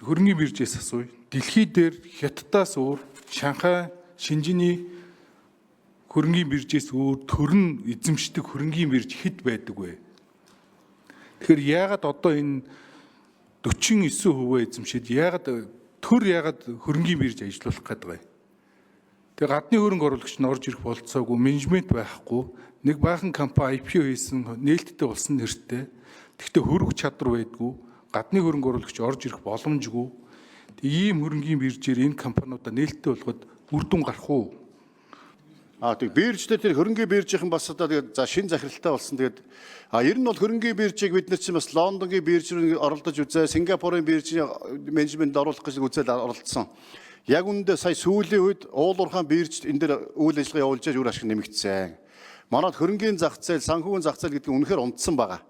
Хөрөнгийн биржээс асууя. Дэлхий дээр Хятадаас өөр Шанхай, Шинжиний хөрөнгийн биржээс өөр төр нь эзэмшдэг хөрөнгийн бирж хэд байдаг вэ? Тэгэхээр яагаад одоо энэ 49% эзэмшээд яагаад төр яагаад хөрөнгийн бирж ажиллуулах гээд байгаа юм? Тэгээ гадны хөрөнгө оруулагч нь орж ирэх болцоогүй, менежмент байхгүй, нэг баахан компани IPO хийсэн нээлттэй болсон нэртэй. Гэхдээ хөрөх чадвар байдгүй, гадны хөрөнгө оруулагч орж ирэх боломжгүй. Тэг ийм хөрөнгийн биржээр энэ компаниудаа нээлттэй болгоход үр дүн гарах уу? Тэг бирж дээр тэр хөрөнгийн биржийнхэн бас одоо тэгээд за шин захиралтай болсон. Тэгээд ер нь бол хөрөнгийн биржийг бид нар чинь бас Лондонгийн бирж рүү оролдож үзээ, Сингапурын биржийн менежментэнд оруулах гэж үзэл оролдсон. Яг үүндээ сая сүүлийн үед Уулуурхаан бирж энэ дээр үйл ажиллагаа явуулж үр ашиг нэмэгдсэн. Манайд хөрөнгийн зах зээл, санхүүгийн зах зээл гэдэг нь үнэхээр унтсан байгаа.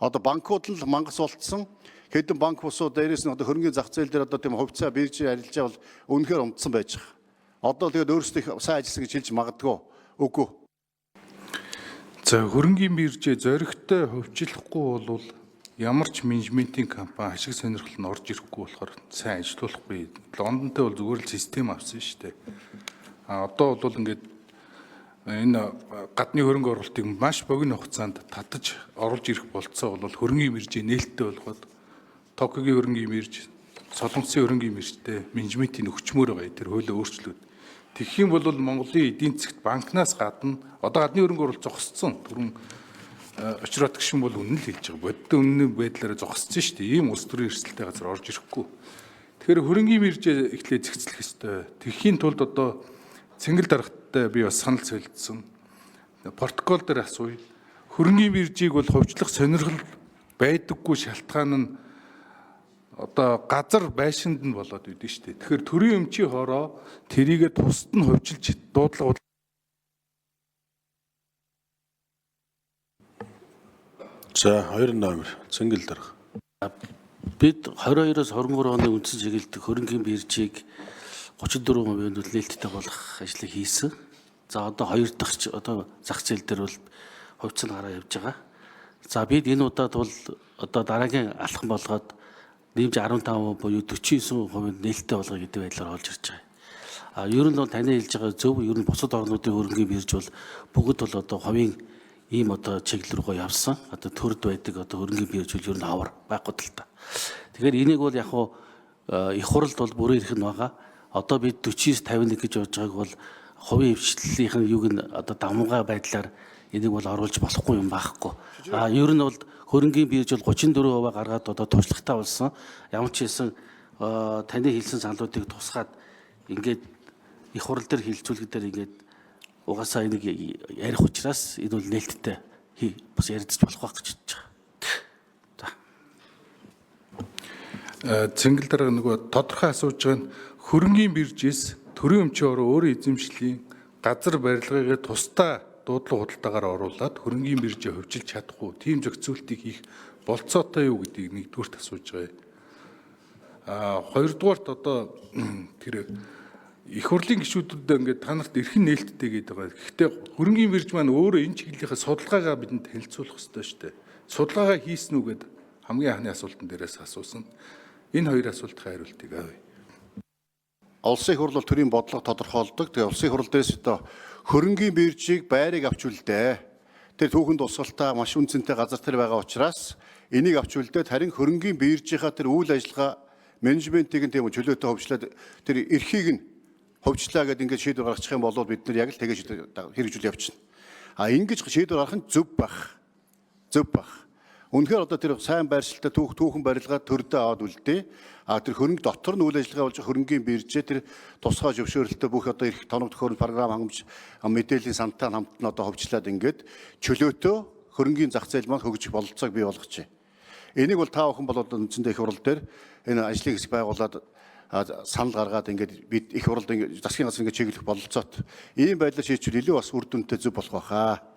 Одоо банкуд л мангас болцсон. Хэдэн банк бусуу дээрээс нь одоо хөрөнгийн зах зээл дээр одоо тийм хувьцаа биржийн арилжаа бол үнэхээр унтсан байж байгаа. Одоо тэгээд өөрсдөө их сайн ажилласан гэж хэлж магадгүй. Үгүй. За, хөрөнгийн биржээ зоригтой хувьчлахгүй бол ямар ч менежментийн компани ашиг сонирхол нь орж ирэхгүй болохоор сайн ажиллуулахгүй. Лондонтой бол зүгээр л систем авсан шүү дээ. Одоо бол ингээд энэ гадны хөрөнгө оруулалтыг маш богино хугацаанд татаж оруулж ирэх болцоо бол хөрөнгийн биржээ нээлттэй болгоод Токиогийн хөрөнгийн бирж, Солонгосын хөрөнгийн биржтэй менежментийн өгчмөр байгаа тэр хуулиа өөрчлөөд. Тэгэх юм бол Монголын эдийн засгт банкнаас гадна одоо гадны хөрөнгө оруулалт зогсцсон. Түрүүн очроод гişин бол үнэн л хэлж байгаа. Бодит үнэн байдлаараа зогссон шүү дээ. Ийм улс төрийн эрсдэлтэй газар орж ирэхгүй. Тэгэхээр хөрөнгийн биржээ эхлээд зэгцлэх ёстой. Тэгэхийн тулд одоо цэнгэл даргатай би бас санал солилцсон. Протокол дээр асууя. Хөрөнгийн биржийг бол хувьчлах сонирхол байдаггүй шалтгаан нь одоо газар байшинд нь болоод идэв шүү дээ. Тэгэхээр төрийн өмчийн хороо тэрийгэ тусад нь хувьчилж дуудлага За, 2 номер Цэнгэл дарга. Бид 22-оос 23 оны үндсэн чиглэлд хөрөнгийн биржийг 34% нь нээлттэй болгох ажлыг хийсэн. За, одоо хоёр дахь одоо зах зээл дээр бол хувьцаа нь гараа явж байгаа. За, бид энэ удаад бол одоо дараагийн алхам болгоод нэмж 15% буюу 49% нээлттэй болгоё гэдэг байдлаар олж ирж байгаа. Ер нь бол таны хэлж байгаа зөв, ер нь бусад орнуудын хөрөнгийн бирж бол бүгд бол одоо хувийн ийм одоо чиглэл рүүгээ явсан. Одоо төрд байдаг одоо хөрөнгийн бирж бол ер нь ховор байхгүй л та. Тэгэхээр энийг бол яг хуу их хуралд бол бүрэн эрх нь байгаа. Одоо бид 49 51 гэж бодож байгааг бол хувийн хвшлийнх нь юг нь одоо давмгай байдлаар энийг бол оруулж болохгүй юм байхгүй. Ер нь бол хөрөнгийн бирж бол 34% гаргаад одоо туршлагатай болсон. Ямар ч хэлсэн таны хэлсэн саналуудыг тусгаад ингээд их хурал дээр хилцүүлэг дээр ингээд угаасаа энийг ярих учраас энэ бол нээлттэй бас яригдчих болох байх гэж бодож байгаа. За. Цэнгэл дарга, нөгөө тодорхой асууж байгаа нь хөрөнгийн биржээс төрийн өмчийн ороо өөрийн эзэмшлийн газар барилгыг тусдаа дуудлага худалдаагаар оруулаад хөрөнгийн биржээ хувьчилж чадахгүй тийм зохицуултыг хийх болцоотой юу гэдгийг нэгдүгüрт асууж байгаа. Хоёрдугаарт одоо тэр их хурлын гишүүдэд ингээд та нарт эрхэн нээлттэй гэдэг байгаа. Гэхдээ хөрөнгийн бирж маань өөрөө энэ чиглэлийнхээ судалгаагаа бидэнд танилцуулах ёстой шүү дээ. Судалгаагаа хийсэн үү гэд хамгийн анхны асуултан дээрээс асуусан. Энэ хоёр асуултын хариултыг авъя. Улсын их хурл бол төрийн бодлого тодорхойлдог. Тэгээ улсын их хурл дээрээс одоо хөрөнгийн биржийг байрыг авч үлдээ. Тэр түүхэн дурсгалтай маш үн цэнтэй газар тэр байгаа учраас энийг авч үлдээд харин хөрөнгийн биржийнхаа тэр үйл ажиллагаа менежментийг нь тийм чөлөөтэй хөвчлээд тэр эрхийг нь хөвчлээ гэдээ ингээд шийдвэр гаргачих юм бол бид нар яг л тэгэж хэрэгжүүл явчихна. Ингэж шийдвэр гаргах нь зөв бах. Зөв бах. Үнэхээр одоо тэр сайн байршилтай түүхэн барилгаа төрдөө аваад үлдээ. Тэр хөрөнгө дотор нь үйл ажиллагаа болж хөрөнгийн биржээ тэр тусгай зөвшөөрөлтөй бүх одоо эрх тоног төхөөрөмж програм хангамж мэдээллийн сантай хамт нь одоо ховчлаад ингээд чөлөөтөө хөрөнгийн зах зээл маань хөгжих бололцоог бий болгожээ. Энийг бол та бүхэн бол үндсэндээ их хурал дээр энэ ажлын хэсэг байгуулад санал гаргаад ингээд бид их хурлд ингээд засгийн газар ингээд чиглэх бололцоот ийм байдлаар шийдвэл илүү бас үр дүнтэй зөв болох байхаа.